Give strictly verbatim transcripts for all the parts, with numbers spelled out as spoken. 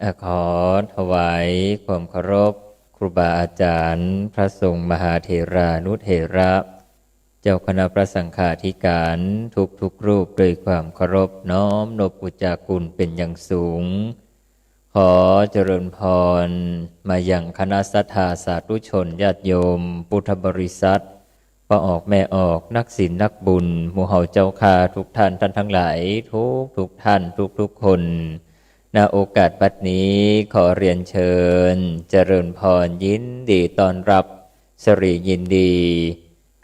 อ่ะ ขอถวายความเคารพครูบาอาจารย์ พระสงฆ์มหาเถรานุเถระ เจ้าคณะพระสังฆาธิการทุกๆรูป ด้วยความเคารพน้อมนบอุจจาคุณเป็นอย่างสูง ขอเจริญพรมายังคณะศรัทธาสาธุชนญาติโยมพุทธบริษัท ป้อออกแม่ออก นักศีลนักบุญ หมู่เฮาเจ้าข้าทุกท่าน ท่านทั้งหลายทุกๆท่าน ทุกๆคน ณ โอกาสบัดนี้ขอเรียนเชิญ เจริญพรยินดีต้อนรับ สิริยินดี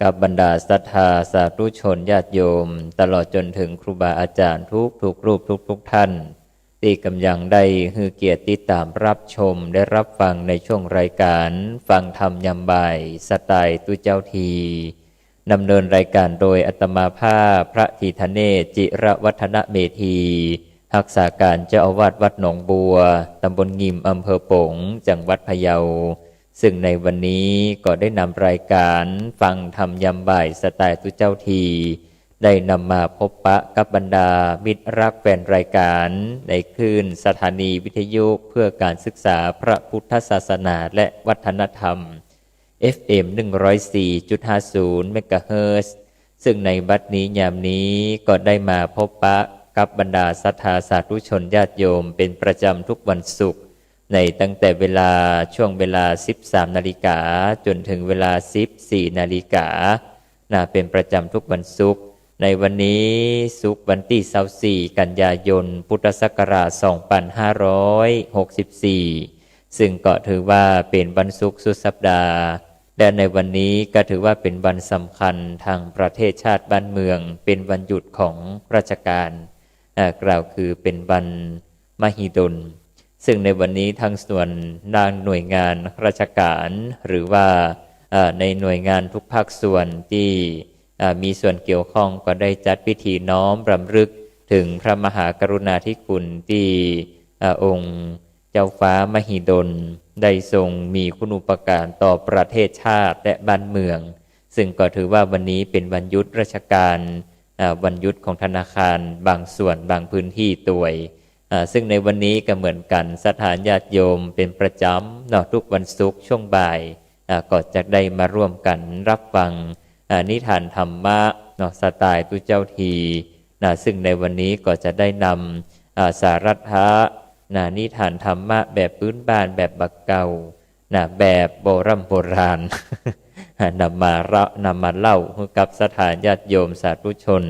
กับบรรดาศรัทธาสาธุชนญาติโยม ตลอดจนถึงครูบาอาจารย์ทุกๆรูป ทุกๆท่าน ตี้กำลังได้หื้อเกียรติติดตามรับชมและรับฟังในช่วงรายการฟังธรรมยามบ่ายสไตล์ตุ๊เจ้าที ดำเนินรายการโดยอาตมาภาพพระธีธเนศ จิรวัฒนเมธี รักษาการเจ้าอาวาสวัดหนองบัว ตำบลงิม อำเภอป๋ง จังหวัดพะเยา ซึ่งในวันนี้ก็ได้นำรายการฟังธรรมยามบ่ายสไตล์ตุ๊เจ้าที ได้นำมาพบปะกับบรรดามิตรรักแฟนรายการในคลื่นสถานีวิทยุเพื่อการศึกษาพระพุทธศาสนาและวัฒนธรรม เอฟเอ็ม หนึ่งร้อยสี่จุดห้าศูนย์ เมกะเฮิรตซ์ ซึ่งในบัดนี้ยามนี้ก็ได้มาพบปะกับบรรดาศรัทธาสาธุชนญาติโยมเป็นประจำทุกวันศุกร์ ในตั้งแต่เวลา ช่วงเวลา สิบสามนาฬิกา จนถึงเวลา สิบสี่นาฬิกา นะ เป็นประจำทุกวันศุกร์ ในวันนี้ศุกร์วันตี้ ซาวสี่ กันยายน พุทธศักราช สองพันห้าร้อยหกสิบสี่ ซึ่งก็ถือว่าเป็นวันศุกร์สุดสัปดาห์ และในวันนี้ก็ถือว่าเป็นวันสำคัญทางประเทศชาติบ้านเมือง เป็นวันหยุดของราชการ อ่า กล่าวคือเป็นวันมหิดล ซึ่งในวันนี้ทางส่วนด้านหน่วยงานราชการ หรือว่า อ่า ในหน่วยงานทุกภาคส่วนที่ อ่า มีส่วนเกี่ยวข้องก็ได้จัดพิธีน้อมรำลึกถึงพระมหากรุณาธิคุณที่ อ่า องค์เจ้าฟ้ามหิดลได้ทรงมีคุณูปการต่อประเทศชาติและบ้านเมือง ซึ่งก็ถือว่าวันนี้เป็นวันหยุดราชการ อ่า วันหยุดของธนาคารบางส่วนบางพื้นที่ตวย อ่า ซึ่งในวันนี้ก็เหมือนกัน ศรัทธาญาติโยมเป็นประจำเนาะ ทุกวันศุกร์ช่วงบ่าย อ่า ก็จะได้มาร่วมกันรับฟัง อ่า นิทานธรรมะเนาะ สไตล์ตุ๊เจ้าที นะ ซึ่งในวันนี้ก็จะได้นำ อ่า สารัตถะ นะ นิทานธรรมะแบบพื้นบ้าน แบบบ่าเก่า นะ แบบโบร่ำโบราณ นำมาเล่า นำมาเล่าหื้อกับศรัทธาญาติโยมสาธุชน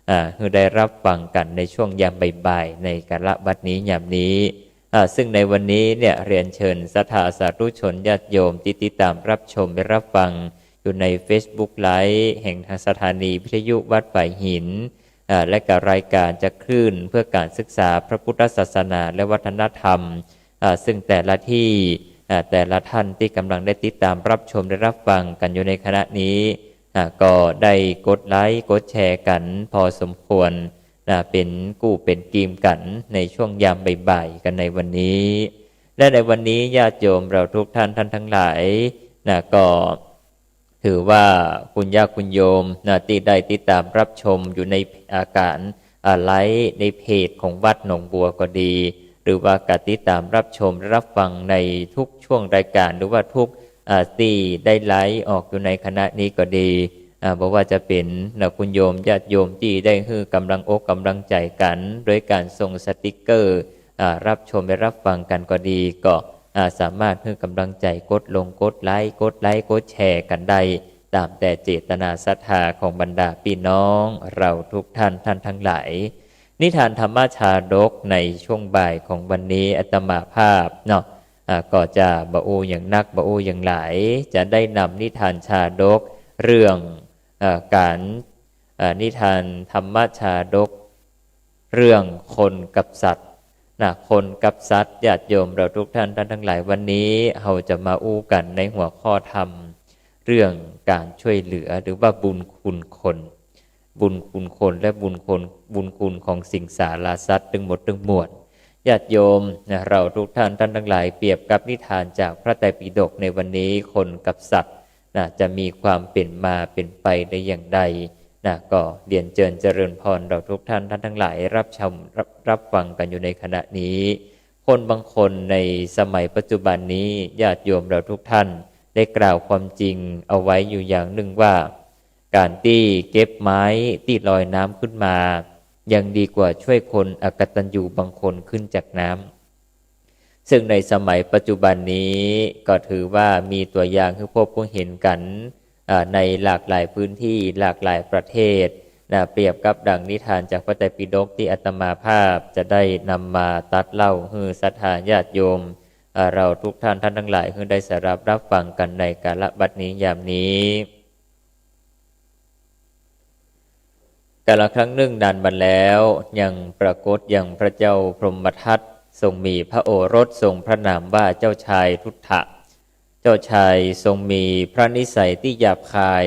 อ่า หื้อได้รับฟังกันในช่วงยามบ่ายๆ ในกาละบัดนี้ยามนี้ อ่า ซึ่งในวันนี้เนี่ยเรียนเชิญศรัทธาสาธุชนญาติโยมที่ติดตามรับชมและรับฟังอยู่ในเฟซบุ๊กไลฟ์แห่งทางสถานีวิทยุวัดฝายหิน อ่า และก็รายก๋านจากคลื่นเพื่อก๋านศึกษาพระพุทธศาสนาและวัฒนธรรม อ่า ซึ่งแต่ละตี้ อ่า แต่ละต้านตี้ก่ำลังได้ติดต๋ามรับชมและรับฟังกั๋นอยู่ในขณะนี้ อ่า ก็ได้กดไลก์กดแชร์กั๋นพอสมควร นะ เป๋นกู้เป๋นกีมกั๋นในช่วงยามบ่ายๆ กั๋นในวันนี้ และในวันนี้ญาติโยมเราทุกต้าน ต้านตังหลาย นะ ก็ถือว่าคุณญาติคุณโยม นะ ตี้ได้ติดต๋ามรับชมอยู่ใน อ่า ก๋าน อ่า ไลฟ์ในเพจของวัดหนองบัวก็ดี หรือว่าก๋านติดต๋ามรับชมรับฟังในทุกช่วงรายก๋าน หรือว่าทุก อ่า ตี้ได้ไลฟ์ออกอยู่ในขณะนี้ก็ดี อ่า บ่ว่าจะเป๋น นะ คุณโยมญาติโยมตี้ได้หื้อก๋ำลังอกก๋ำลังใจ๋กั๋น โดยก๋านส่งสติกเกอร์ อ่า รับชมและรับฟังกั๋นก็ดี ก็ อ่า สามารถหื้อก๋ำลังใจ๋กดลงกดไลก์ กดไลก์กดแชร์กั๋นได้ ต๋ามแต่เจตนาศรัทธาของบรรดาปี้น้องเราทุกต้าน ต้านตังหลาย นิทานธรรมชาดกในช่วงบ่ายของวันนี้อาตมาภาพเนาะ อ่า ก็จะบ่อู้หยังนัก บ่อู้หยังหลาย จะได้นำนิทานชาดกเรื่อง เอ่อ ก๋าน เอ่อ นิทานธรรมชาดกเรื่องคนกับสัตว์ นะ คนกับสัตว์ ญาติโยมเราทุกต้าน ต้านตังหลาย วันนี้เฮาจะมาอู้กั๋นในหัวข้อธรรมเรื่องก๋านช่วยเหลือ หรือว่าบุญคุณคน บุญคุณคนและบุญคุณ บุญคุณของสิงสาราสัตว์ตึงหมดตึงมวล ญาติโยม นะ เราทุกต้าน ต้านตังหลาย เปรียบกับนิทานจากพระไตรปิฎกในวันนี้ คนกับสัตว์ นะ จะมีความเป๋นมาเป๋นไปได้อย่างใด นะ ก็เรียนเจิญเจริญพรเราทุกต้าน ต้านตังหลาย รับชม รับ รับฟังกั๋นอยู่ในขณะนี้ คนบางคนในสมัยปัจจุบันนี้ ญาติโยมเราทุกต้านได้กล่าวความจริงเอาไว้อยู่อย่างนึ่งว่า ก๋านตี้เก็บไม้ตี้ลอยน้ำขึ้นมา ยังดีกว่าช่วยคนอกตัญญูบางคนขึ้นจากน้ำ ซึ่งในสมัยปัจจุบันนี้ก็ถือว่ามีตั๋วอย่างหื้อพบหื้อเห็นกั๋น อ่า ในหลากหลายพื้นตี้ หลากหลายประเทศ นะ เปรียบกับดังนิทานจากพระไตรปิฎกตี้อาตมาภาพจะได้นำมาตรัสเล่าหื้อศรัทธาญาติโยม อ่า เราทุกต้าน ต้านตังหลาย หื้อได้สดับรับฟังกั๋นในกาละบัดนี้ยามนี้ กาละครั้งนึ่งนานมาแล้ว ยังปรากฏยังพระเจ้าพรหมทัต ทรงมีพระโอรส ทรงพระนามว่าเจ้าชายทุฏฐะ เจ้าชายทรงมีพระนิสัยตี้หยาบคาย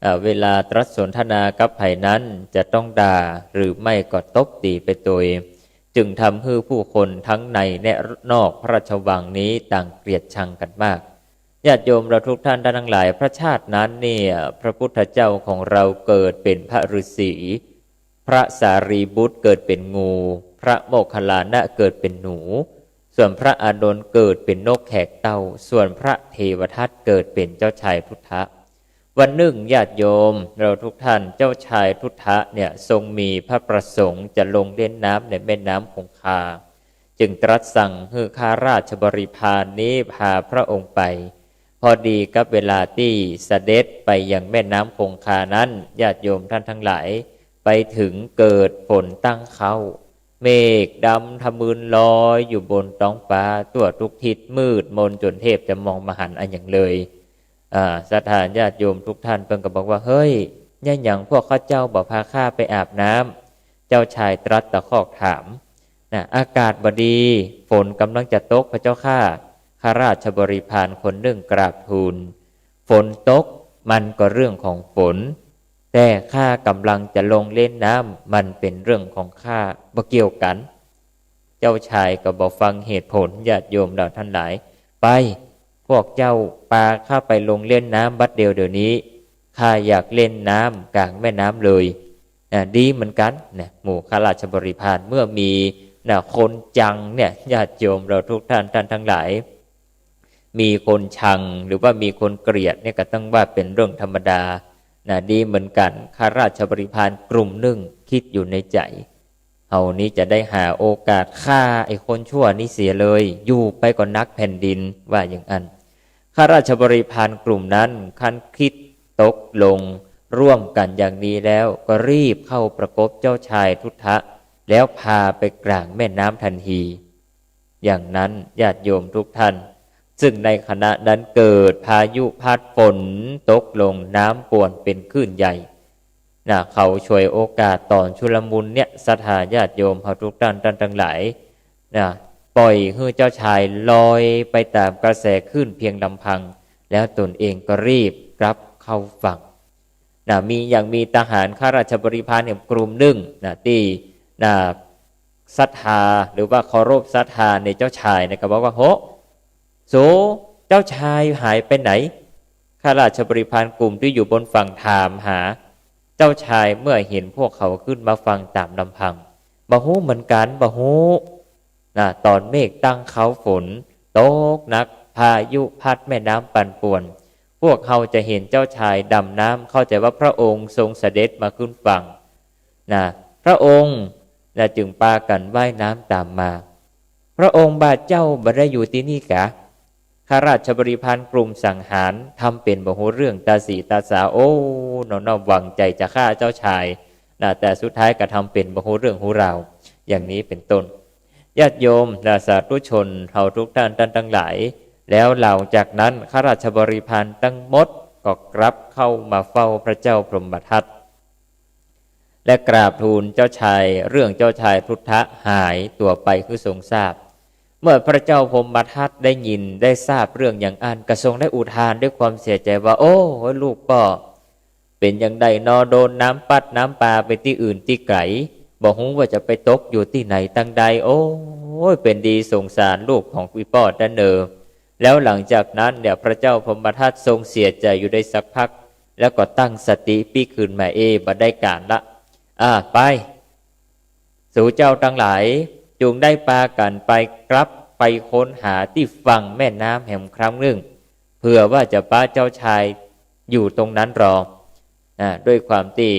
เอ่อ เวลาตรัสสนทนากับใผนั้นจะต้องด่า หรือไม่ก็ตบตี๋ไปตวย จึงทำหื้อผู้คนทั้งในและนอกพระราชวังนี้ต่างเกลียดชังกั๋นมาก ญาติโยมเราทุกต้าน ต้านตังหลาย พระชาตินั้นเนี่ย พระพุทธเจ้าของเราเกิดเป๋นพระฤๅษี พระสารีบุตรเกิดเป๋นงู พระโมคคัลลานะเกิดเป๋นหนู ส่วนพระอานนท์เกิดเป๋นนกแขกเต้า ส่วนพระเทวทัตเกิดเป๋นเจ้าชายทุฏฐะ วันนึ่งญาติโยมเราทุกต้าน เจ้าชายทุฏฐะเนี่ยทรงมีพระประสงค์จะลงเล่นน้ำในแม่น้ำคงคา จึงตรัสสั่งหื้อข้าราชบริพารนี้พาพระองค์ไป พอดีกับเวลาตี้เสด็จไปยังแม่น้ำคงคานั้น ญาติโยมต้านตังหลาย ไปถึงเกิดฝนตั้งเค้า เมฆดำทะมึนลอยอยู่บนต๊องฟ้า ตั๋วทุกทิศมืดมนจ๋นแทบจะมองบ่หันอะหยังเลย อ่า ศรัทธาญาติโยมทุกต้านเปิ้นก็บอกว่า เฮ้ย เยียะหยังพวกข้าเจ้าบ่พาข้าไปอาบน้ำ เจ้าชายตรัสตะคอกถาม นะ อากาศบ่ดี ฝนก่ำลังจะตกพระเจ้าข้า ข้าราชบริพารคนนึ่งกราบทูล ฝนตกมันก็เรื่องของฝน แต่ข้าก่ำลังจะลงเล่นน้ำ มันเป๋นเรื่องของข้า บ่เกี่ยวกั๋น เจ้าชายก็บ่ฟังเหตุผล ญาติโยมเราต้านหลาย ไป พวกเจ้าปาข้าไปลงเล่นน้ำบัดเดี่ยวเดี๋ยวนี้ ข้าอยากเล่นน้ำก๋างแม่น้ำเลย นะ ดีเหมือนกั๋น นะ หมู่ข้าราชบริพาร เมื่อมี นะ คนจังเนี่ย ญาติโยมเราทุกต้าน ต้านตังหลาย มีคนชัง หรือว่ามีคนเกลียดเนี่ยก็ต้องว่าเป๋นเรื่องธรรมดา นะ ดีเหมือนกั๋น ข้าราชบริพารกลุ่มนึ่งกึ๊ดอยู่ในใจ๋ เฮานี้จะได้หาโอกาสฆ่าไอ้คนชั่วนี้เสียเลย อยู่ไปก็หนักแผ่นดิน ว่าอย่างอั้น ข้าราชบริพารกลุ่มนั้นคันกึ๊ดตกลงร่วมกั๋นอย่างนี้แล้ว ก็รีบเข้าประกบเจ้าชายทุฏฐะ แล้วพาไปก๋างแม่น้ำทันที อย่างนั้นญาติโยมทุกต้าน ซึ่งในขณะนั้นเกิดพายุพัดฝนตกลง น้ำป่วนเป๋นคลื่นใหญ่ นะ เขาฉวยโอกาสต๋อนชุลมุนเนี่ย ศรัทธาญาติโยมเฮาทุกท่าน ท่านตังหลาย นะ ปล่อยหื้อเจ้าชายลอยไปต๋ามกระแสคลื่นเพียงลำพัง แล้วตนเองก็รีบกลับเข้าฝั่ง นะ มี ยังมีทหารข้าราชบริพารเนี่ยกลุ่มนึ่ง นะ ตี้ นะ ศรัทธา หรือว่าเคารพศรัทธาในเจ้าชายเนี่ย ก็บอกว่า "โห สู เจ้าชายหายไปไหน" ข้าราชบริพารกลุ่มตี้อยู่บนฝั่งถามหาเจ้าชาย เมื่อเห็นพวกเขาขึ้นมาฝั่งต๋ามลำพัง "บ่ฮู้เหมือนกั๋น บ่ฮู้" นะ ต๋อนเมฆตั้งเค้าฝนตกหนัก พายุพัดแม่น้ำปั่นป่วน พวกเฮาจะเห็นเจ้าชายดำน้ำ เข้าใจ๋ว่าพระองค์ทรงเสด็จมาขึ้นฝั่ง นะ พระองค์ นะ จึงปากั๋นว่ายน้ำต๋ามมา "พระองค์บาดเจ้าบ่ได้อยู่ตี้นี่กา" ข้าราชบริพารกลุ่มสังหาร ทำเป๋นบ่ฮู้เรื่อง ตาสีตาสา โอ้ น้อมวางใจ๋จะฆ่าเจ้าชาย นะ แต่สุดท้ายก็ทำเป๋นบ่ฮู้เรื่องฮู้ราว อย่างนี้เป๋นต้น ญาติโยม นะ สาธุชนเฮาทุกท่าน ท่านตังหลาย แล้วหลังจากนั้นข้าราชบริพารตังหมดก็กลับเข้ามาเฝ้าพระเจ้าพรหมทัต และกราบทูลเจ้าชาย เรื่องเจ้าชายทุฏฐะหายตั๋วไปหื้อทรงทราบ เมื่อพระเจ้าพรหมทัตได้ยินได้ทราบเรื่องอย่างอั้น ก็ทรงได้อุทานด้วยความเสียใจ๋ว่า "โอ้ ลูกป้อ เป๋นอย่างใดนอ โดนน้ำปั๊ดน้ำปาไปตี้อื่นตี้ไก๋ บ่ฮู้ว่าจะไปตกอยู่ตี้ไหนตังใด โอ้ย เป๋นดีสงสารลูกของปี้ป้อแต๊เน่อ" แล้วหลังจากนั้นเนี่ย พระเจ้าพรหมทัตทรงเสียใจ๋อยู่ได้สักพัก แล้วก็ตั้งสติปิ๊กคืนมา "เอ บ่ได้ก๋านละ อ่า ไป สูเจ้าตังหลาย จุ่งได้ปากั๋นไปกลับไปค้นหาตี้ฝั่งแม่น้ำแหมครั้งนึ่ง เผื่อว่าจะปะเจ้าชายอยู่ตรงนั้นรอ" นะ ด้วยความตี้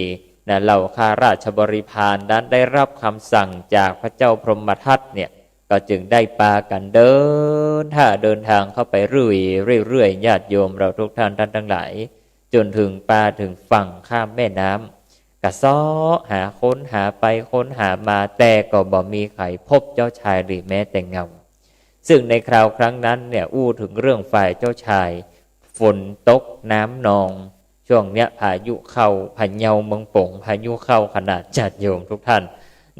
นะ เหล่าข้าราชบริพารนั้นได้ฮับกำสั่งจากพระเจ้าพรหมทัตเนี่ย ก็จึงได้ปากั๋นเดินท่าเดินตางเข้าไปเรื่อยๆ เรื่อยๆ ญาติโยมเฮาทุกท่าน ท่านตังหลาย จ๋นเถิงปาเถิงฝั่งข้ามแม่น้ำ ก็เซาะหาค้นหาไปค้นหามา แต่ก็บ่มีใผพบเจ้าชายเลยแม้แต่เงา ซึ่งในคราวครั้งนั้นเนี่ย อู้เถิงเรื่องฝ่ายเจ้าชาย ฝนตกน้ำนอง ช่วงเนี้ยพายุเข้า พะเยาเมืองป๋ง พายุเข้าขนาด ญาติโยมทุกท่าน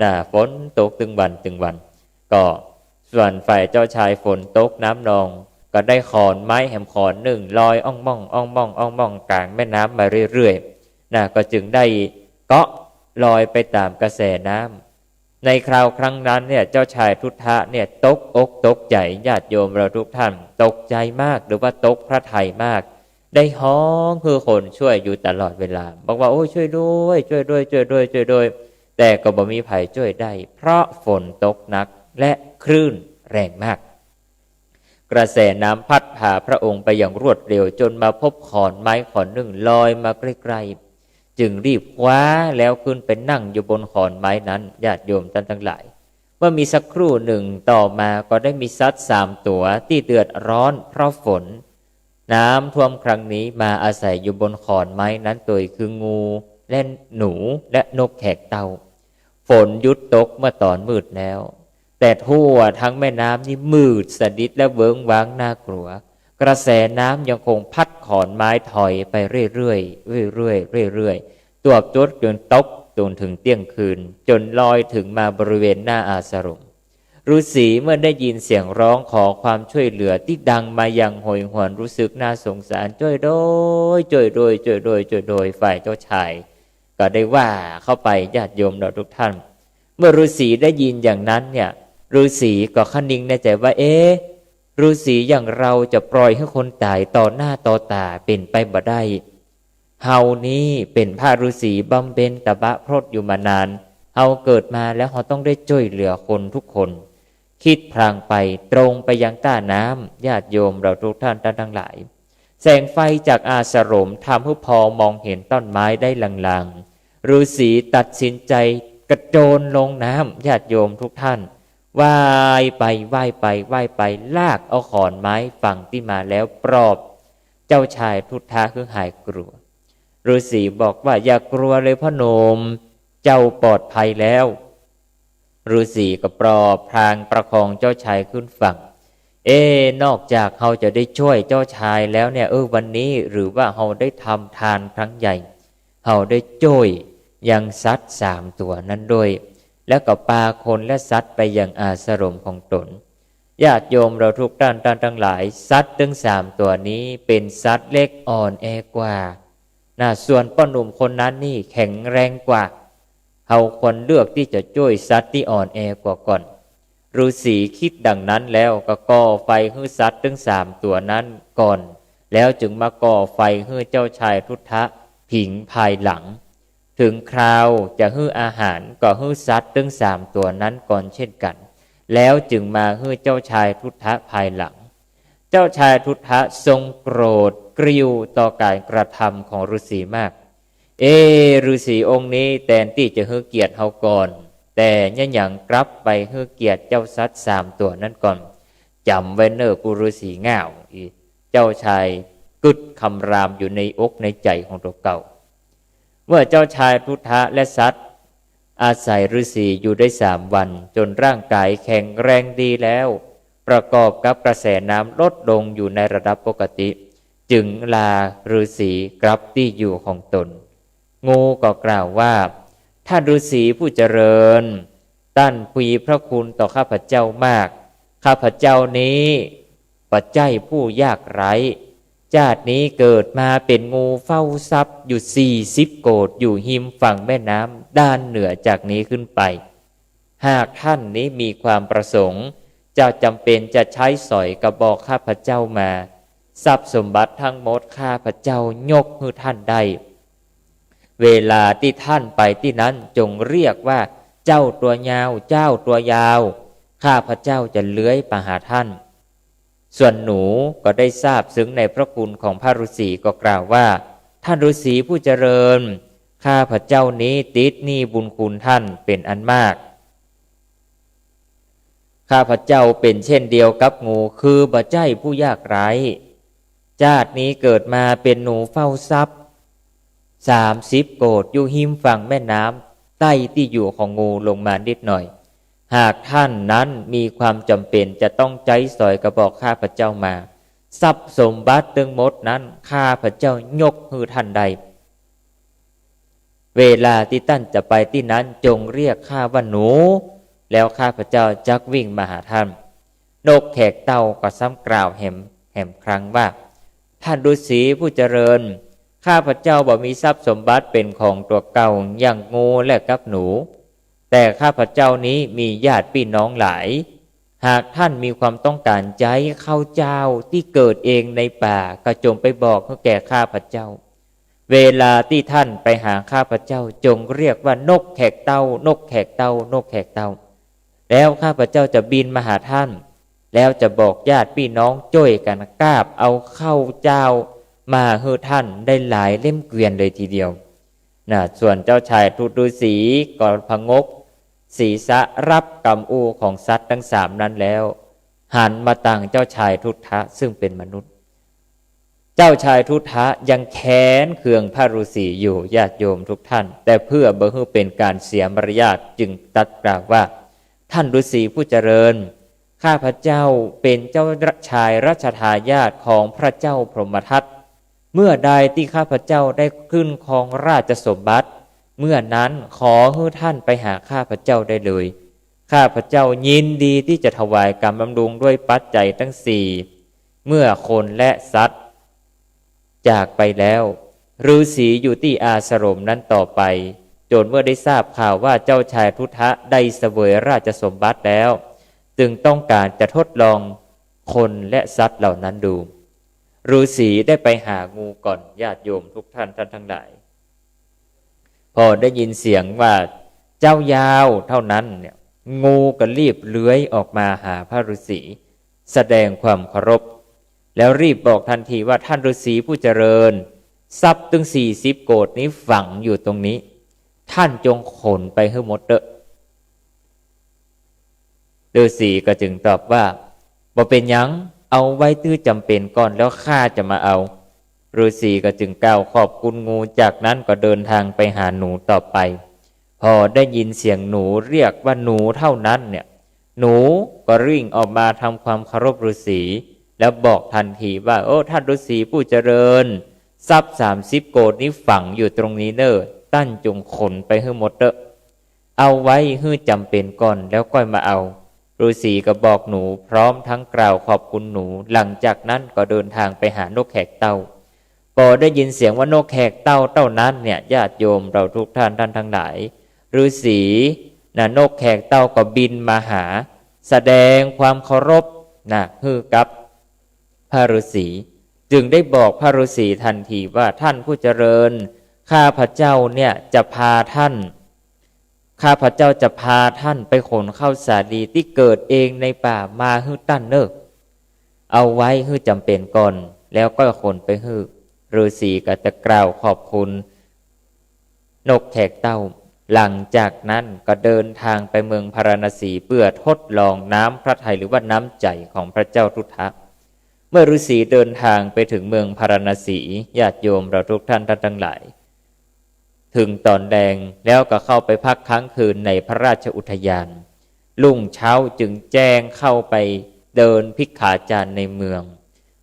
นะ ฝนตกตึงวันตึงวัน ก็ส่วนฝ่ายเจ้าชายฝนตกน้ำนอง ก็ได้ขอนไม้แหมขอนนึ่งลอยอ่องม่องอ่องม่องอ่องม่องก๋างแม่น้ำมาเรื่อยๆ นะ ก็จึงได้เกาะลอยไปต๋ามกระแสน้ำ ในคราวครั้งนั้นเนี่ย เจ้าชายทุฏฐะเนี่ยตกอกตกใจ๋ ญาติโยมเฮาทุกท่าน ตกใจ๋มาก หรือว่าตกพระทัยมาก ได้ฮ้องหื้อคนช่วยอยู่ตลอดเวลา บอกว่า "โอ้ย ช่วยด้วย ช่วยด้วย ช่วยด้วย ช่วยด้วย" แต่ก็บ่มีใผช่วยได้ เพราะฝนตกหนักและคลื่นแรงมาก กระแสน้ำพัดพาพระองค์ไปอย่างรวดเร็ว จ๋นมาพบขอนไม้ขอนนึ่งลอยมาใกล้ๆ จึงรีบคว้าแล้วขึ้นไปนั่งอยู่บนขอนไม้นั้น ญาติโยมท่านตังหลาย เมื่อมีสักครู่นึ่งต่อมาก็ได้มีสัตว์สามตั๋วตี้เดือดฮ้อนเพราะฝน น้ำท่วมครั้งนี้มาอาศัยอยู่บนขอนไม้นั้นโตย คืองูและหนูและนกแขกเต้า ฝนหยุดตกเมื่อต๋อนมืดแล้ว แต่ทั่วทั้งแม่น้ำนี่มืดสนิทและเวิ้งว้างน่ากลัว กระแสน้ำยังคงพัดขอนไม้ถอยไปเรื่อยๆ เรื่อยๆ เรื่อยๆ ตวบจนตกจ๋นเถิงเตี้ยงคืน จ๋นลอยเถิงมาบริเวณหน้าอาสรม ฤๅษีเมื่อได้ยินเสียงฮ้องขอความช่วยเหลือตี้ดังมาอย่างโหยหวน รู้สึกน่าสงสาร "ช่วยด้วย ช่วยด้วย ช่วยด้วย ช่วยด้วย" ฝ่ายเจ้าชายก็ได้ว่าเข้าไป ญาติโยมเฮาทุกท่าน เมื่อฤๅษีได้ยินอย่างนั้นเนี่ย ฤๅษีก็คะนึงในใจ๋ว่า "เอ๊ะ ฤๅษีอย่างเฮาจะปล่อยหื้อคนต๋ายต่อหน้าต่อต๋าเป๋นไปบ่ได้ เฮานี้เป๋นพระฤๅษีบำเพ็ญตปะพรตอยู่มานาน เฮาเกิดมาแล้วเฮาต้องได้ช่วยเหลือคนทุกคน" คิดพลางไปตรงไปยังต้าน้ำ ญาติโยมเฮาทุกท่าน ท่านตังหลาย แสงไฟจากอาสรมทำหื้อพอมองเห็นต้นไม้ได้ลางๆ ฤๅษีตัดสินใจ๋กระโจนลงน้ำ ญาติโยมทุกท่าน ว่ายไปว่ายไปว่ายไป ลากเอาขอนไม้ฝั่งตี้มาแล้วปลอบเจ้าชายทุฏฐะหื้อหายกลัว ฤๅษีบอกว่า "อย่ากลัวเลยพ่อหนุ่ม เจ้าปลอดภัยแล้ว" ฤๅษีก็ปลอบพลางประคองเจ้าชายขึ้นฝั่ง "เอ๊ะ นอกจากเฮาจะได้ช่วยเจ้าชายแล้วเนี่ย เออ วันนี้หรือว่าเฮาได้ทำทานครั้งใหญ่ เฮาได้ช่วย ยังสัตว์สามตั๋วนั้นด้วย แล้วก็ปาคนและสัตว์ไปยังอาสรมของตน ญาติโยมเราทุกท่าน ท่านทั้งหลาย สัตว์ตึงสามตั๋วนี้เป๋นสัตว์เล็กอ่อนแอกว่า นะ ส่วนป้อหนุ่มคนนั้นนี่แข็งแรงกว่า เฮาควรเลือกตี้จะจ้วยสัตว์ตี้อ่อนแอกว่าก่อน ฤๅษีกึ๊ดดังนั้นแล้วก็ก่อไฟหื้อสัตว์ตึงสามตั๋วนั้นก่อน แล้วจึงมาก่อไฟหื้อเจ้าชายทุฏฐะผิงภายหลัง ถึงคราวจะหื้ออาหารก็หื้อสัตว์ตึงสามตั๋วนั้นก่อนเช่นกั๋น แล้วจึงมาหื้อเจ้าชายทุฏฐะภายหลัง เจ้าชายทุฏฐะทรงโกรธกริ้วต่อก๋านกระทำของฤๅษีมาก เอ๊ะ ฤๅษีองค์นี้แตนตี้จะหื้อเกียรติเฮาก่อน แต่เยียะหยังกลับไปหื้อเกียรติเจ้าสัตว์สามตั๋วนั้นก่อน จ๋ำไว้เน่อกูฤๅษีง่าว อีเจ้าชายกึ๊ดคำรามอยู่ในอกในใจ๋ของตั๋วเก่า เมื่อเจ้าชายทุฏฐะและสัตว์อาศัยฤๅษีอยู่ได้สามวัน จ๋นร่างก๋ายแข็งแรงดีแล้ว ประกอบกับกระแสน้ำลดลงอยู่ในระดับปกติ จึงลาฤๅษีกลับตี้อยู่ของตน งูก็กล่าวว่า ท่านฤๅษีผู้เจริญ ต้านมีพระคุณต่อข้าพเจ้ามาก ข้าพเจ้านี้บ่ใจ้ผู้ยากไร้ จาตินี้เกิดมาเป๋นงูเฝ้าทรัพย์อยู่สี่สิบโกฏ อยู่ฮิมฝั่งแม่น้ำด้านเหนือจากนี้ขึ้นไป หากท่านนี้มีความประสงค์ จะจ๋ำเป๋นจะใจ๊สอยกระบอกข้าพเจ้ามา ทรัพย์สมบัติทั้งหมดข้าพเจ้ายกหื้อท่านได้ เวลาตี้ท่านไปตี้นั้นจงเรียกว่า เจ้าตัวยาว เจ้าตัวยาว ข้าพเจ้าจะเลื้อยไปหาท่าน ส่วนหนูก็ได้ทราบซึ้งในพระคุณของพระฤๅษีก็กล่าวว่า ท่านฤๅษีผู้เจริญ ข้าพเจ้านี้ติดหนี้บุญคุณท่านเป๋นอันมาก ข้าพเจ้าเป๋นเช่นเดียวกับงู คือบ่ใจ้ผู้ยากไร้ จาตินี้เกิดมาเป๋นหนูเฝ้าทรัพย์สามสิบโกฏ อยู่ฮิมฝั่งแม่น้ำ ใต้ตี้อยู่ของงูลงมานิดหน่อย หากท่านนั้นมีความจ๋ำเป๋นจะต้องใจ๊สอยกระบอกข้าพเจ้ามา ทรัพย์สมบัติตึงหมดนั้นข้าพเจ้ายกหื้อท่านได้ เวลาตี้ท่านจะไปตี้นั้นจงเรียกข้าว่าหนู แล้วข้าพเจ้าจักวิ่งมาหาท่าน นกแขกเต้าก็ซ้ำกล่าวแหม แหมครั้งว่า ท่านฤๅษีผู้เจริญ ข้าพเจ้าบ่มีทรัพย์สมบัติเป๋นของตั๋วเก่าอย่างงูและกับหนู แต่ข้าพเจ้านี้มีญาติปี้น้องหลาย หากท่านมีความต้องก๋านใจ๊ข้าวเจ้าตี้เกิดเองในป่า ก็จงไปบอกหื้อแก่ข้าพเจ้า เวลาตี้ท่านไปหาข้าพเจ้าจงเรียกว่านกแขกเต้า นกแขกเต้า นกแขกเต้า แล้วข้าพเจ้าจะบินมาหาท่าน แล้วจะบอกญาติปี้น้องจ้วยกั๋นกาบเอาข้าวเจ้ามาหื้อท่านได้หลายเล่มเกวียนเลยทีเดียว นะ ส่วนเจ้าชายทุฏฐฤๅษีก็ผงกศีรษะฮับกำอู้ของสัตว์ตึงสามนั้นแล้ว หันมาตังเจ้าชายทุฏฐะซึ่งเป๋นมนุษย์ เจ้าชายทุฏฐะยังแค้นเคืองพระฤๅษีอยู่ ญาติโยมทุกท่าน แต่เพื่อบ่หื้อเป๋นก๋านเสียมารยาทจึงตรัสกล่าวว่า ท่านฤๅษีผู้เจริญ ข้าพเจ้าเป๋นเจ้าชายรัชทายาทของพระเจ้าพรหมทัต เมื่อใดตี้ข้าพเจ้าได้ขึ้นครองราชสมบัติ เมื่อนั้นขอหื้อท่านไปหาข้าพเจ้าได้เลย ข้าพเจ้ายินดีตี้จะถวายก๋านบำรุงด้วยปัจจัยตึงสี่ เมื่อคนและสัตว์จากไปแล้ว ฤๅษีอยู่ตี้อาสรมนั้นต่อไป จ๋นเมื่อได้ทราบข่าวว่าเจ้าชายทุฏฐะได้เสวยราชสมบัติแล้ว จึงต้องก๋านจะทดลองคนและสัตว์เหล่านั้นดู ฤๅษีได้ไปหางูก่อน ญาติโยมทุกท่าน ท่านทั้งหลาย พอได้ยินเสียงว่าเจ้ายาวเท่านั้นเนี่ย งูก็รีบเลื้อยออกมาหาพระฤๅษี แสดงความเคารพ แล้วรีบบอกทันทีว่า ท่านฤๅษีผู้เจริญ ทรัพย์ตึงสี่สิบโกฏนี้ฝังอยู่ตรงนี้ ท่านจงขนไปหื้อหมดเต๊อะ ฤๅษีก็จึงตอบว่า บ่เป๋นหยัง เอาไว้ตื้อจ๋ำเป๋นก่อน แล้วข้าจะมาเอา ฤๅษีก็จึงกล่าวขอบคุณงู จากนั้นก็เดินทางไปหาหนูต่อไป พอได้ยินเสียงหนูเรียกว่าหนูเท่านั้นเนี่ย หนูก็ริ่งออกมาทำความเคารพฤๅษี แล้วบอกทันทีว่า โอ้ ท่านฤๅษีผู้เจริญ ทรัพย์สามสิบโกฏนี้ฝังอยู่ตรงนี้เน่อ ต้านจงขนไปหื้อหมดเต๊อะ เอาไว้หื้อจ๋ำเป๋นก่อนแล้วก้อยมาเอา ฤๅษีก็บอกหนูพร้อมทั้งกล่าวขอบคุณหนู หลังจากนั้นก็เดินทางไปหานกแขกเต้า พอได้ยินเสียงว่านกแขกเต้าเต้านั้นเนี่ย ญาติโยมเราทุกท่าน ท่านทั้งหลาย ฤๅษีนะ นกแขกเต้าก็บินมาหา แสดงความเคารพนะ หื้อกับพระฤๅษี จึงได้บอกพระฤๅษีทันทีว่า ท่านผู้เจริญ ข้าพเจ้าเนี่ยจะพาท่าน ข้าพเจ้าจะพาท่านไปขนข้าวสาลีตี้เกิดเองในป่ามาหื้อต้านเน่อ เอาไว้หื้อจ๋ำเป๋นก่อน แล้วก้อยขนไปหื้อ ฤๅษีก็จะกล่าวขอบคุณนกแขกเต้า หลังจากนั้นก็เดินทางไปเมืองพาราณสีเพื่อทดลองน้ำพระทัยหรือว่าน้ำใจ๋ของพระเจ้าทุฏฐะ เมื่อฤๅษีเดินทางไปถึงเมืองพาราณสี ญาติโยมเราทุกท่าน ท่านทั้งหลาย ถึงต๋อนแลงแล้วก็เข้าไปพักค้างคืนในพระราชอุทยาน รุ่งเช้าจึงแจ้งเข้าไปเดินภิกขาจารในเมือง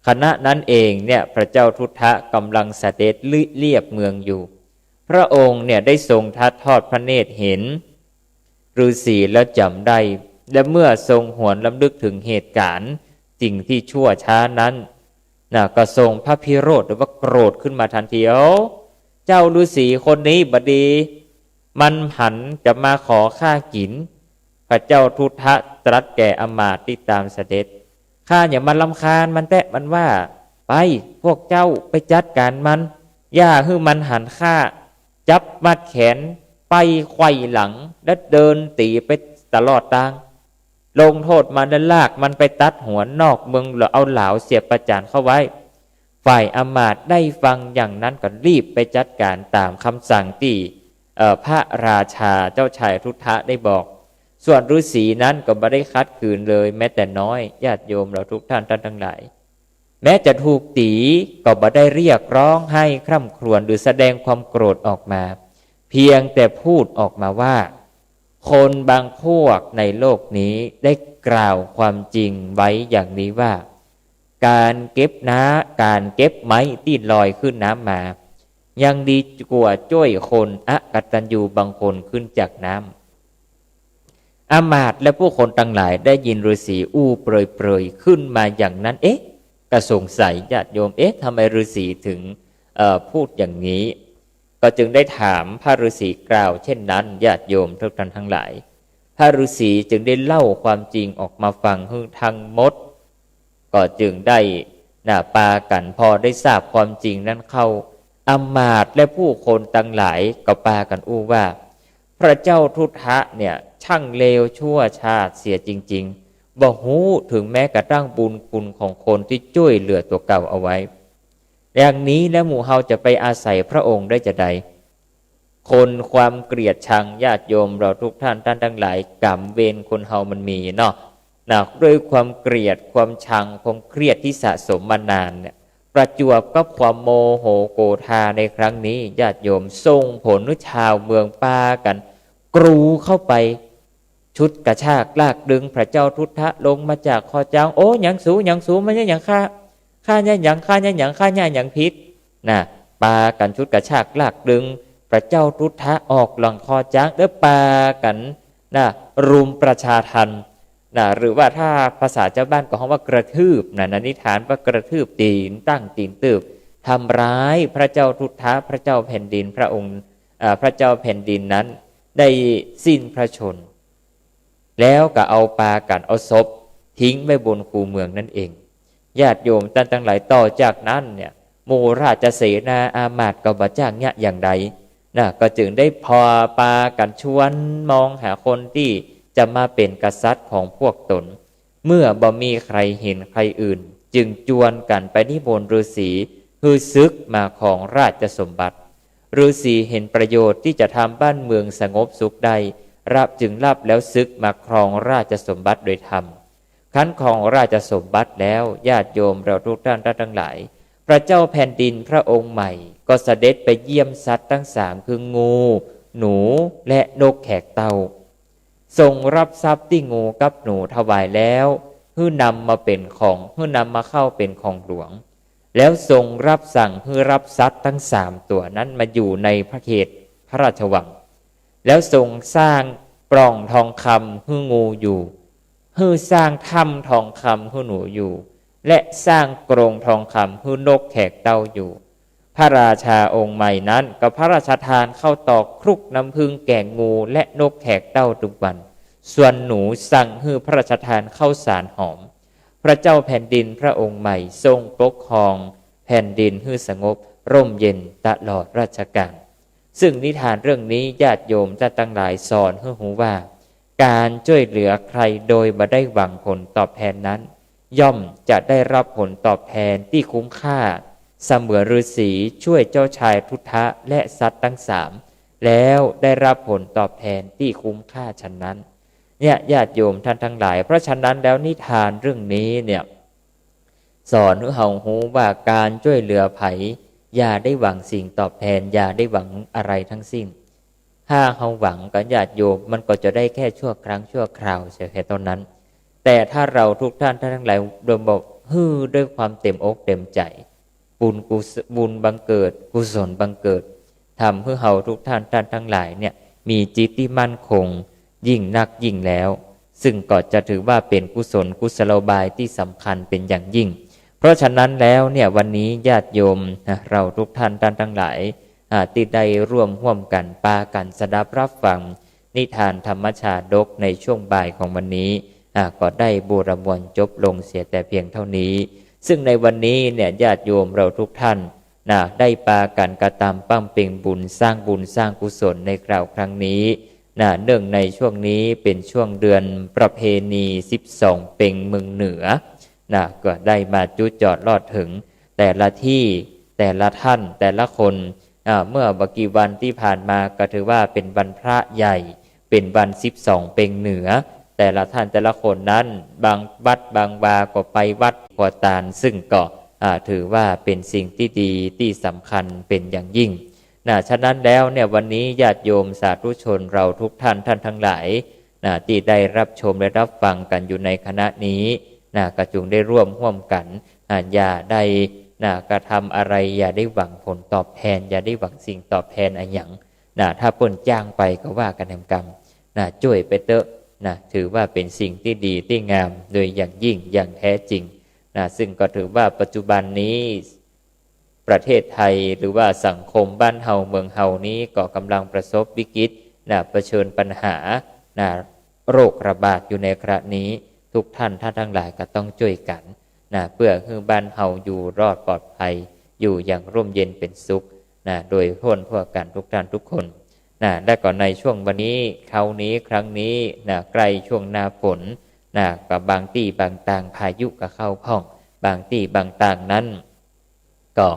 ขณะนั้นเองเนี่ยพระเจ้าทุฏฐะกำลังเสด็จเลียบเมืองอยู่ พระองค์เนี่ยได้ทรงทอดพระเนตรเห็นฤๅษีแล้วจ๋ำได้ และเมื่อทรงหวนรำลึกถึงเหตุก๋ารณ์สิ่งที่ชั่วช้านั้น นะ ก็ทรงพระพิโรธหรือว่าโกรธขึ้นมาทันที เอ้า เจ้าฤๅษีคนนี้บ่ดี มันหันจะมาขอข้ากิ๋น พระเจ้าทุฏฐะตรัสแก่อำมาตย์ตี้ต๋ามเสด็จ ข้าอย่ามารำคาญมันแต๊ มันว่า ไป พวกเจ้าไปจัดก๋านมัน อย่าหื้อมันหันข้า จับมัดแขน ไปไขว่หลัง และเดินตี๋ไปตลอดตาง ลงโทษมันและลากมันไปตัดหัวนอกเมือง แล้วเอาหลาวเสียบประจานเข้าไว้ ฝ่ายอำมาตย์ได้ฟังอย่างนั้นก็รีบไปจัดก๋านต๋ามกำสั่งตี้ เอ่อ พระราชาเจ้าชายทุฏฐะได้บอก ส่วนฤๅษีนั้นก็บ่ได้ขัดขืนเลยแม้แต่น้อย ญาติโยมเราทุกท่าน ท่านทั้งหลาย แม้จะถูกตี๋ก็บ่ได้เรียกร้องไห้คร่ำครวญหรือแสดงความโกรธออกมา เพียงแต่พูดออกมาว่า คนบางพวกในโลกนี้ได้กล่าวความจริงไว้อย่างนี้ว่า ก๋านเก็บน้า ก๋านเก็บไม้ตี้ลอยขึ้นน้ำมา ยังดีกว่าจ้วยคนอกตัญญูบางคนขึ้นจากน้ำ อำมาตย์และผู้คนตังหลายได้ยินฤๅษีอู้เปรยๆ ขึ้นมาอย่างนั้น เอ๊ะ ก็สงสัย ญาติโยม เอ๊ะ ทำไมฤๅษีถึง เอ่อ พูดอย่างนี้ ก็จึงได้ถามพระฤๅษีกล่าวเช่นนั้น ญาติโยมทุกท่านทั้งหลาย พระฤๅษีจึงได้เล่าความจริงออกมาฟังหื้อทั้งหมด ก็จึงได้ นะ ปากั๋น พอได้ทราบความจริงนั้นเข้า อำมาตย์และผู้คนตังหลายก็ปากั๋นอู้ว่า พระเจ้าทุฏฐะเนี่ยช่างเลวชั่วช้าเสียจริงๆ บ่ฮู้ถึงแม้กระทั่งบุญคุณของคนที่จ้วยเหลือตั๋วเก่าเอาไว้ อย่างนี้แล้วหมู่เฮาจะไปอาศัยพระองค์ได้จาใด คนความเกลียดชัง ญาติโยมเราทุกท่าน ท่านทั้งหลาย กรรมเวรคนเฮามันมีเนาะ นะ ด้วยความเกลียด ความชัง ความเครียดที่สะสมมานานเนี่ย ประจวบกับความโมโหโกธาในครั้งนี้ ญาติโยม ส่งผลหื้อชาวเมืองปากั๋นกรูเข้าไป ฉุดกระชากลากดึงพระเจ้าทุฏฐะลงมาจากคอจ๊าง โอ้ หยังสู หยังสู มันเยียะหยังข้า ข้าเยียะหยัง ข้าเยียะหยัง ข้าเยียะหยังผิด นะ ปากั๋นฉุดกระชากลากดึงพระเจ้าทุฏฐะออกหลังคอจ๊าง แล้วปากั๋น นะ รุมประชาทัณฑ์ นะ หรือว่าถ้าภาษาชาวบ้านก็ฮ้องว่ากระทืบ นะ นะ นิทานว่ากระทืบตี๋น ตั้งตี๋นตืบ ทำร้ายพระเจ้าทุฏฐะ พระเจ้าแผ่นดิน พระองค์ เอ่อ พระเจ้าแผ่นดินนั้นได้สิ้นพระชนม์ แล้วก็เอาปากั๋นเอาศพทิ้งไว้บนคูเมืองนั่นเอง ญาติโยมต้านตังหลาย ต่อจากนั้นเนี่ย หมู่ราชเสนาอามาตย์ก็บ่จ้างเยียะอย่างใด นะ ก็จึงได้พอปากั๋นชวนมองหาคนตี้จะมาเป๋นกษัตริย์ของพวกตน เมื่อบ่มีใครเห็นใครอื่น จึงจวนกั๋นไปนิมนต์ฤๅษีหื้อสึกมาครองราชสมบัติ ฤๅษีเห็นประโยชน์ตี้จะทำบ้านเมืองสงบสุขได้ รับ จึงรับแล้วสึกมาครองราชสมบัติโดยธรรม ครั้นครองราชสมบัติแล้ว ญาติโยมเราทุกท่าน ท่านทั้งหลาย พระเจ้าแผ่นดินพระองค์ใหม่ก็เสด็จไปเยี่ยมสัตว์ทั้งสาม คืองู หนู และนกแขกเต้า ทรงรับทรัพย์ตี้งูกับหนูถวายแล้ว หื้อนำมาเป๋นของ หื้อนำมาเข้าเป๋นของหลวง แล้วทรงรับสั่งหื้อรับสัตว์ทั้งสามตั๋วนั้นมาอยู่ในพระเขตพ พระราชวัง แล้วทรงสร้างปล่องทองคำหื้องูอยู่ หื้อสร้างถ้ำทองคำหื้อหนูอยู่ และสร้างกรงทองคำหื้อนกแขกเต้าอยู่ พระราชาองค์ใหม่นั้นก็พระราชทานข้าวตอกคลุกน้ำผึ้งแก่งูและนกแขกเต้าทุกวัน ส่วนหนูสั่งหื้อพระราชทานข้าวสารหอม พระเจ้าแผ่นดินพระองค์ใหม่ทรงปกครองแผ่นดินหื้อสงบร่มเย็นตลอดรัชกาล ซึ่งนิทานเรื่องนี้ญาติโยมท่านทั้งหลายสอนหื้อฮู้ว่า ก๋านจ้วยเหลือใครโดยบ่ได้หวังผลตอบแทนนั้น ย่อมจะได้รับผลตอบแทนตี้คุ้มค่า เสมือนฤๅษีจ้วยเจ้าชายทุฏฐะและสัตว์ทั้งสาม แล้วได้รับผลตอบแทนตี้คุ้มค่าฉันนั้น เนี่ย ญาติโยมท่านทั้งหลาย เพราะฉะนั้นแล้วนิทานเรื่องนี้เนี่ย สอนหื้อเฮาฮู้ว่าก๋านจ้วยเหลือใผ อย่าได้หวังสิ่งตอบแทน อย่าได้หวังอะไรทั้งสิ้น ถ้าเฮาหวังกับญาติโยม มันก็จะได้แค่ชั่วครั้งชั่วคราวเสียแค่เต้านั้น แต่ถ้าเราทุกท่าน ท่านทั้งหลาย โดยบอกหื้อด้วยความเต็มอกเต็มใจ๋ บุญกุศ- บุญบังเกิด กุศลบังเกิด ทำหื้อเฮาทุกท่าน ท่านทั้งหลายเนี่ย มีจิตตี้มั่นคงยิ่งนักยิ่งแล้ว ซึ่งก็จะถือว่าเป๋นกุศลกุศโลบายตี้สำคัญเป๋นอย่างยิ่ง เพราะฉะนั้นแล้วเนี่ย วันนี้ญาติโยมนะ เราทุกท่าน ท่านทั้งหลาย อ่า ตี้ได้ร่วมฮ่วมกั๋น ปากั๋นสดับรับฟังนิทานธรรมชาดกในช่วงบ่ายของวันนี้ อ่า ก็ได้บูรณาม่วนจบลงเสียแต่เพียงเต้านี้ ซึ่งในวันนี้เนี่ย ญาติโยมเราทุกท่าน นะ ได้ปากั๋นกระตำบำเพ็งบุญ สร้างบุญสร้างกุศลในคราวครั้งนี้ นะ เนื่องในช่วงนี้เป๋นช่วงเดือนประเพณีสิบสองเป็งเมืองเหนือ นะ ก็ได้มาจุจอดลอดเถิงแต่ละตี้ แต่ละท่าน แต่ละคน อ่า เมื่อบ่กี่วันตี้ผ่านมาก็ถือว่าเป๋นวันพระใหญ่ เป๋นวันสิบสองเป็งเหนือ แต่ละท่านแต่ละคนนั้น บางวัดบางวาก็ไปวัดขัวตาน ซึ่งก็ อ่า ถือว่าเป๋นสิ่งตี้ดีตี้สำคัญเป๋นอย่างยิ่ง นะ ฉะนั้นแล้วเนี่ย วันนี้ญาติโยมสาธุชนเราทุกท่าน ท่านทั้งหลาย นะ ตี้ได้รับชมและรับฟังกั๋นอยู่ในขณะนี้ นะ ก็จงได้ร่วมฮ่วมกั๋น อ่า อย่าได้ นะ กระทำอะไร อย่าได้หวังผลตอบแทน อย่าได้หวังสิ่งตอบแทนอะหยัง นะ ถ้าเปิ้นจ้างไปก็ว่ากั๋นแหมกำ นะ จ้วยไปเต๊อะ นะ ถือว่าเป๋นสิ่งตี้ดีตี้งามโดยอย่างยิ่งอย่างแท้จริง นะ ซึ่งก็ถือว่าปัจจุบันนี้ ประเทศไทยหรือว่าสังคมบ้านเฮาเมืองเฮานี้ก็กำลังประสบวิกฤต นะ เผชิญปัญหา นะ โรคระบาดอยู่ในขณะนี้ ทุกท่าน ท่านทั้งหลายก็ต้องจ้วยกั๋น นะ เปื้อหื้อบ้านเฮาอยู่รอดปลอดภัย อยู่อย่างร่มเย็นเป๋นสุข นะ โดยทั่วทั่วกั๋นทุกท่านทุกคน นะ และก็ในช่วงวันนี้ คราวนี้ ครั้งนี้ นะ ใกล้ช่วงหน้าฝน นะ ก็บางตี้บางตางพายุก็เข้าพ่อง บางตี้บางตางนั้น ก็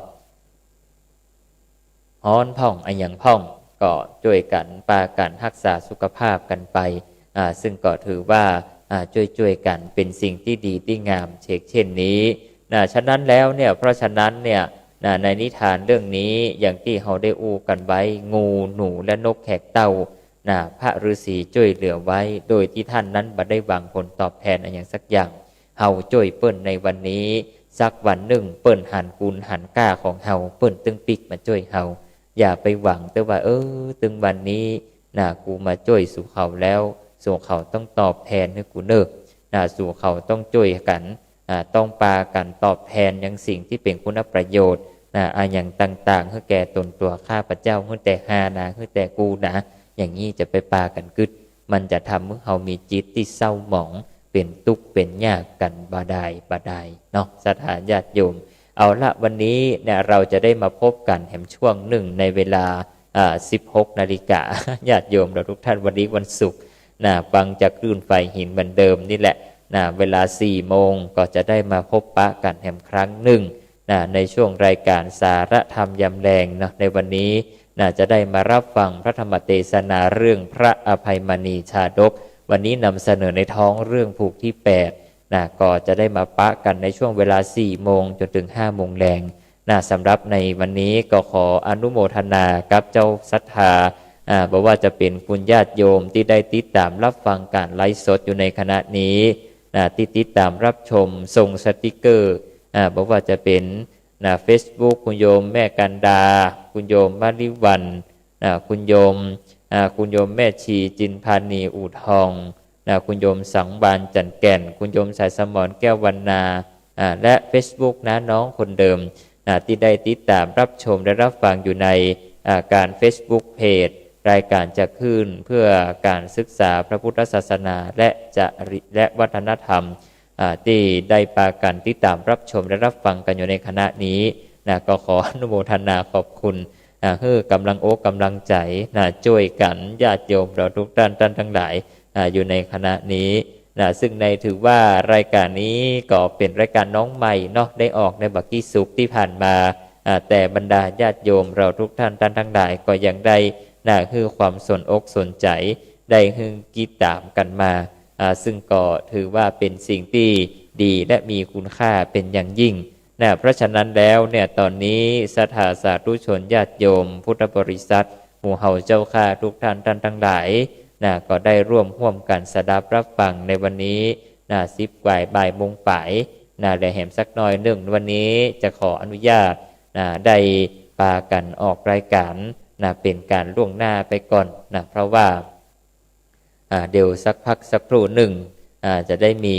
ฮ้อนพ่องอะหยังพ่อง ก็จ้วยกั๋นปากั๋นฮักษาสุขภาพกั๋นไป อ่า ซึ่งก็ถือว่า อ่า จ้วยๆ กั๋นเป๋นสิ่งตี้ดีตี้งามเชกเช่นนี้ นะ ฉะนั้นแล้วเนี่ย เพราะฉะนั้นเนี่ย นะ ในนิทานเรื่องนี้ อย่างตี้เฮาได้อู้กั๋นไว้ งู หนู และนกแขกเต้า นะ พระฤๅษีจ้วยเหลือไว้ โดยตี้ต้านนั้นบ่ได้หวังผลตอบแทนอะหยังสักอย่าง เฮาจ้วยเปิ้นในวันนี้ สักวันนึ่งเปิ้นหันคุณหันก้าของเฮา เปิ้นตึงปิ๊กมาจ้วยเฮา อย่าไปหวังเต๊อะว่า เออ ตึงวันนี้ นะ กูมาจ้วยสูเขาแล้ว สูเขาต้องตอบแทนหื้อกูเน่อ นะ สูเขาต้องจ้วยกั๋น นะ ต้องปากั๋นตอบแทนยังสิ่งตี้เป๋นคุณประโยชน์ นะ อะหยังต่างๆ หื้อแก่ต๋นตั๋วข้าพเจ้า หื้อแต่ฮานา หื้อแต่กูนา อย่างนี้จะไปปากั๋นกึ๊ด มันจะทำหื้อเฮามีจิตตี้เศร้าหมอง เป๋นตุ๊กข์เป๋นยากกั๋นบ่ดายบ่ดายเนาะ ศรัทธาญาติโยม เอาละ วันนี้เนี่ย เราจะได้มาพบกั๋นแหมช่วงนึ่งในเวลา อ่า สิบหกนาฬิกา ญาติโยมเราทุกท่าน วันนี้วันศุกร์ นะ ฟังจากคลื่นฝายหินเหมือนเดิมนี่แหละ นะ เวลาสี่โมงก็จะได้มาพบปะกั๋นแหมครั้งนึ่ง นะ ในช่วงรายการสาระธรรมยามแลงเนาะ ในวันนี้ นะ จะได้มารับฟังพระธรรมเตสนาเรื่องพระอภัยมณีชาดก วันนี้นำเสนอในท้องเรื่องผูกตี้แปด นะ ก็จะได้มาปะกั๋นในช่วงเวลาสี่โมงจ๋นเถิงห้าโมงแลง นะ สำหรับในวันนี้ก็ขออนุโมทนากับเจ้าศรัทธา อ่า บ่ว่าจะเป๋นคุณญาติโยมตี้ได้ติดต๋ามรับฟังก๋านไลฟ์สดอยู่ในขณะนี้ นะ ตี้ติดต๋ามรับชม ส่งสติกเกอร์ อ่า บ่ว่าจะเป๋น นะ เฟซบุ๊ก คุณโยมแม่กันดา คุณโยมมะลิวัลย์ อ่า คุณโยม อ่า คุณโยมแม่ชีจินพานี อู่ทอง นะ คุณโยมสังวาลย์ จันทร์แก่น คุณโยมสายสมร แก้ววรรณา อ่า และเฟซบุ๊ก น้าน้องคนเดิม อ่า ตี้ได้ติดต๋ามรับชมและรับฟังอยู่ใน อ่า ก๋านเฟซบุ๊กเพจ รายก๋านจะขึ้นเพื่อก๋านศึกษาพระพุทธศาสนา และจริ และวัฒนธรรม อ่า ตี้ได้ปากั๋นติดต๋ามรับชมและรับฟังกั๋นอยู่ในขณะนี้ นะ ก็ขออนุโมทนาขอบคุณ อ่า หื้อก๋ำลังอกก๋ำลังใจ๋ นะ จ้วยกั๋นญาติโยมเราทุกท่าน ท่านทั้งหลาย อ่า อยู่ในขณะนี้ นะ ซึ่งในถือว่ารายก๋านนี้ก็เป๋นรายก๋านน้องใหม่เนาะ ได้ออกในบ่ากี้ศุกร์ตี้ผ่านมา อ่า แต่บรรดาญาติโยมเราทุกท่าน ท่านทั้งหลายก็ยังได้ นะ หื้อความสนอกสนใจ๋ ได้หื้อติดต๋ามกั๋นมา อ่า ซึ่งก็ถือว่าเป๋นสิ่งตี้ดีและมีคุณค่าเป๋นอย่างยิ่ง นะ เพราะฉะนั้นแล้วเนี่ย ต๋อนนี้ศรัทธาสาธุชนญาติโยมพุทธบริษัท หมู่เฮาเจ้าข้าทุกท่าน ท่านทั้งหลาย นะ ก็ได้ร่วม ฮ่วมกั๋นสดับรับฟังในวันนี้ นะ สิบกว่าบ่ายโมงป๋าย นะ และแหมสักหน่อยนึ่ง วันนี้จะขออนุญาต นะ ได้ปากั๋นออกรายก๋าน นะ เป๋นก๋านล่วงหน้าไปก่อน นะ เพราะว่า อ่า เดี๋ยวสักพักสักครู่นึ่ง อ่า จะได้มี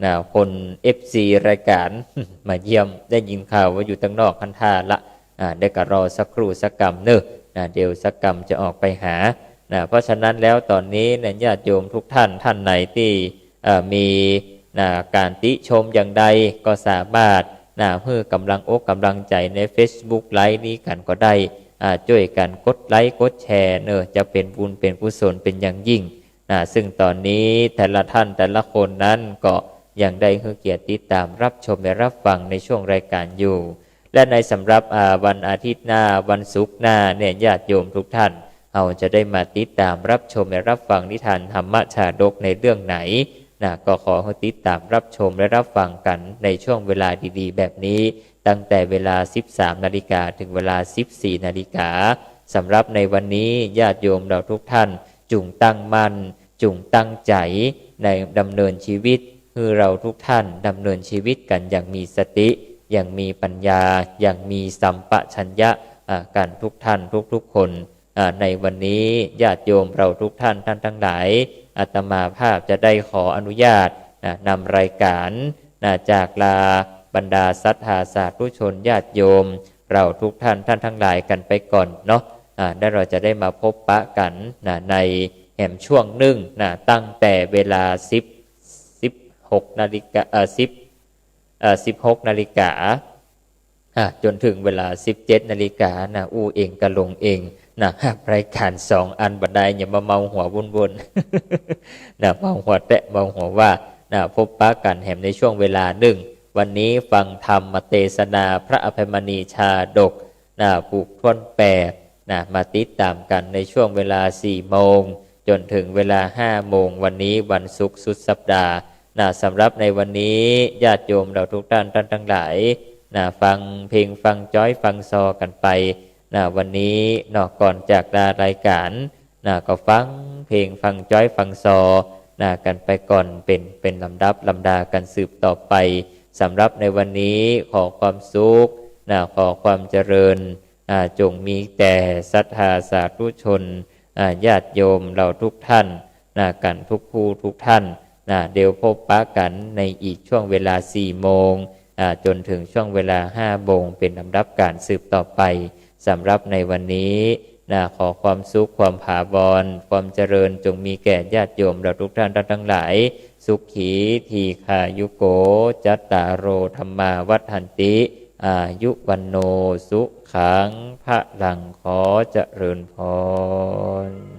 นะ คนเอฟซีรายก๋าน มาเยี่ยม ได้ยินข่าวว่าอยู่ตังนอกหั้นท่าละ อ่า เดี๋ยวก็รอสักครู่สักกำเนาะ นะ เดี๋ยวสักกำจะออกไปหา นะ เพราะฉะนั้นแล้วต๋อนนี้เนี่ย ญาติโยมทุกท่าน ท่านไหนตี้ เอ่อ มี นะ ก๋านติชมอย่างใดก็สามารถ นะ หื้อก๋ำลังอกก๋ำลังใจ๋ในเฟซบุ๊กไลฟ์นี้กั๋นก็ได้ อ่า จ้วยกั๋นกดไลก์กดแชร์เนาะ จะเป๋นบุญเป๋นกุศลเป๋นอย่างยิ่ง นะ ซึ่งต๋อนนี้แต่ละท่านแต่ละคนนั้นก็ยังได้หื้อเกียรติติดต๋ามรับชมและรับฟังในช่วงรายก๋านอยู่ และในสำหรับ อ่า วันอาทิตย์หน้า วันศุกร์หน้าเนี่ย ญาติโยมทุกท่าน เฮาจะได้มาติดต๋ามรับชมและรับฟังนิทานธรรมชาดกในเรื่องไหน นะ ก็ขอหื้อติดต๋ามรับชมและรับฟังกั๋นในช่วงเวลาดีๆ แบบนี้ ตั้งแต่เวลาสิบสามนาฬิกา เถิงเวลาสิบสี่นาฬิกา สำหรับในวันนี้ญาติโยมเราทุกท่าน จุ่งตั้งมั่น จุ่งตั้งใจ๋ ในดำเนินชีวิต หื้อเราทุกท่านดำเนินชีวิตกั๋นอย่างมีสติ อย่างมีปัญญา อย่างมีสัมปชัญญะ อ่า กั๋นทุกท่านทุกๆ คน อ่า ในวันนี้ญาติโยมเราทุกท่าน ท่านทั้งหลาย อาตมาภาพจะได้ขออนุญาต อ่า นำรายก๋าน นะ จากลาบรรดาศรัทธาสาธุชนญาติโยม เราทุกท่าน ท่านทั้งหลายกั๋นไปก่อนเนาะ อ่า แล้วเราจะได้มาพบปะกั๋น นะ ในแหมช่วงนึ่ง นะ ตั้งแต่เวลาสิบ สิบหกนาฬิกา เอ่อ สิบ เอ่อ สิบหกนาฬิกา อ่ะ จ๋นเถิงเวลาสิบเจ็ดนาฬิกานะ อู้เองกะหลงเองนะ รายก๋านสองอันบ่ได้ อย่ามาเมาหัววุ่นๆ นะ เมาหัวแต๊ะ เมาหัวว่านะ พบปะกั๋นแหมในช่วงเวลานึ่ง วันนี้ฟังธรรมเตสนาพระอภัยมณีชาดก นะ ผูกถ้วนแปด นะ มาติดต๋ามกั๋นในช่วงเวลาสี่โมง จ๋นเถิงเวลาห้าโมง วันนี้วันศุกร์สุดสัปดาห์ นะ สำหรับในวันนี้ญาติโยมเราทุกท่าน ท่านทั้งหลาย นะ ฟังเพลง ฟังจ๊อย ฟังซอกั๋นไป นะ วันนี้เนาะ ก่อนจากลารายก๋าน นะ ก็ฟังเพลง ฟังจ๊อย ฟังซอ นะ กั๋นไปก่อน เป๋น เป๋นลำดับลำดากั๋นสืบต่อไป สำหรับในวันนี้ขอความสุข นะ ขอความเจริญ อ่า จ๋งมีแก่ศรัทธาสาธุชน อ่า ญาติโยมเราทุกท่าน นะ กั๋นทุกผู้ทุกท่าน นะ เดี๋ยวพบปะกั๋นในอีกช่วงเวลาสี่โมง อ่า จ๋นเถิงช่วงเวลาห้าโมง เป๋นลำดับก๋านสืบต่อไป สำหรับในวันนี้ นะ ขอความสุข ความผาวร ความเจริญ จ๋งมีแก่ญาติโยมเราทุกท่าน ท่านทั้งหลาย สุขี ทีฆายุโก จัตตาโร ธัมมา วัฑฒันติ อายุ วัณโณ สุขัง พลัง ขอเจริญพร